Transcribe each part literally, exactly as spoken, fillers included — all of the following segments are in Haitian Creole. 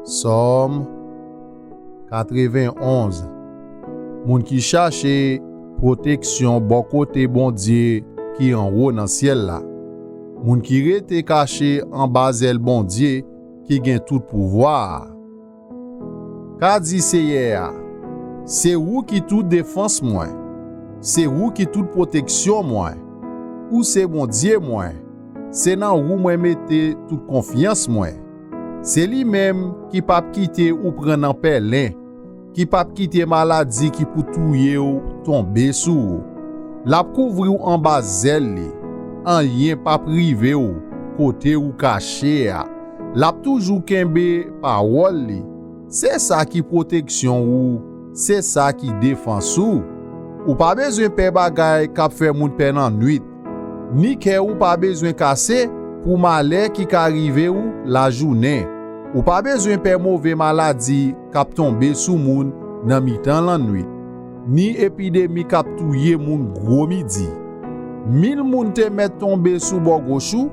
Sòm katrevenn-onz. Moun ki chache pwoteksyon bò kote Bondye ki anwo nan syèl la. Moun ki rete kache anba zèl Bondye ki gen tout pouvwa a. Ka di Seyè a, se ou ki tout defans mwen, se ou ki tout pwoteksyon mwen, ou se Bondye mwen, se nan ou mwen mete tout konfyans mwen. Se li menm ki p ap kite ou pran nan pèlen, ki p ap kite maladi ki pou touye w tonbe sou ou. L ap kouvri w anba zèl li, anyen p ap rive w kote ou kache a. L ap toujou kenbe pawòl li. Se sa ki pwoteksyon ou, se sa ki defans ou. Ou pa bezwen pè bagay k ap fè moun pè nan nwit, ni kè ou pa bezwen kase pou malè ki ka rive ou lajounen. Ou pa bezwen pè move maladi k ap tonbe sou moun nan mitan lannwit, ni epidemi k ap touye moun gwo midi. Mil moun te mèt tonbe sou bò goch ou,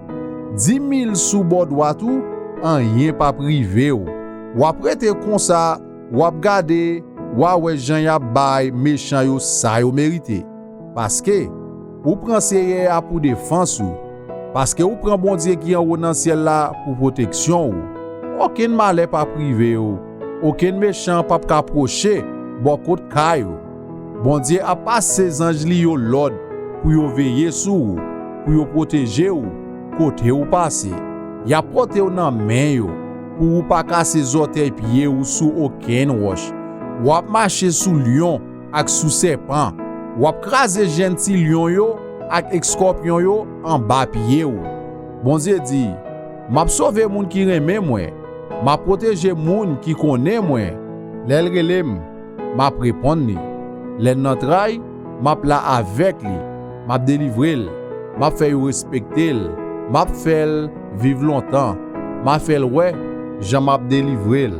dimil sou bò dwat ou, anyen p ap rive w. W ap rete konsa, w ap gade, w a wè jan y ap bay mechan yo sa yo merite. Paske ou pran Seyè a pou defans ou, paske ou pran Bondye ki anwo nan syèl la pou pwoteksyon ou. Okenn malè p ap rive w, okenn mechan p ap ka pwoche bò kot kay ou. Bondye ap pase zanj li yo lòd pou yo veye sou ou, pou yo pwoteje w kote ou pase. Y ap pote w nan men yo pou ou pa kase zòtèy pye ou sou okenn wòch. W ap mache sou lyon ak sou sèpan. W ap kraze jenn ti lyon yo ak eskòpyon yo anba pye w. Bondye di, m ap sove moun ki renmen mwen. M ap pwoteje moun ki konnen mwen. Lè l rele m, m ap reponn li. Lè l nan tray, m ap la avèk li. M ap delivre l. M ap fè yo respekte l. M ap fè l viv lontan. M ap fè l wè jan m ap delivre l.